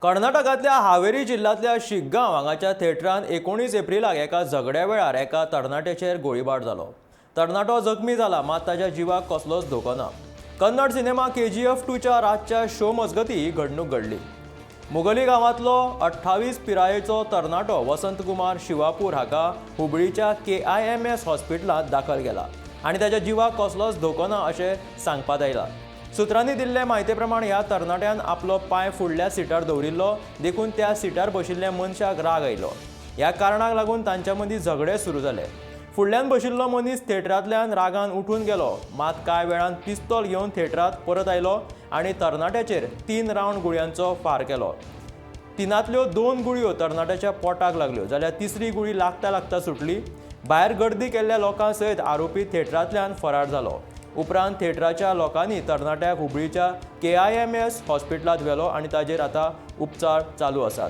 कर्नाटकांतल्या हावेरी जिल्ल्यांतल्या शिगगांव हांगाच्या थेटरांत 19 एप्रिलाक एका झगड्या वेळार एका तरणाट्याचेर गोळीबार जालो. तरणाटो जखमी जाला, मात ताच्या जिवाक कसलोच धोको ना. कन्नड सिनेमा केजीएफ 2च्या रातच्या शो मजगती ही घडणूक घडली. मुगली गांवांतलो 28 पिरायेचो तरणाटो वसंत कुमार शिवापूर हाका हुबळीच्या केआयएमएस हॉस्पिटलांत दाखल केला आनी ताच्या जिवाक कसलोच धोको ना अशें सांगपात आयलां. सुत्रांनी दिल्ले म्हायती प्रमाण ह्या तरणाट्यान आपलो पांय फुडल्या सिटार दवरिल्लो, देखून त्या सिटार बशिल्ल्या मनशाक राग आयलो. ह्या कारणाक लागून तांच्या मदीं झगडे सुरू जाले. फुडल्यान बशिल्लो मनीस थेटरांतल्यान रागान उठून गेलो, मात कांय वेळान पिस्तोल घेवन थेटरांत परत आयलो आनी तरणाट्याचेर 3 रावंड गुळयांचो फार केलो. तिनांतल्यो 2 गुळयो तरणाट्याच्या पोटाक लागल्यो, जाल्यार तिसरी गुळी लागता लागता सुटली. भायर गर्दी केल्ल्या लोकां सयत आरोपी थेटरांतल्यान फरार जालो. उपरांत थेटराच्या लोकांनी तरणाट्याक हुबळीच्या केआयएमएस हॉस्पिटलांत व्हेलो आनी ताजेर आतां उपचार चालू आसात.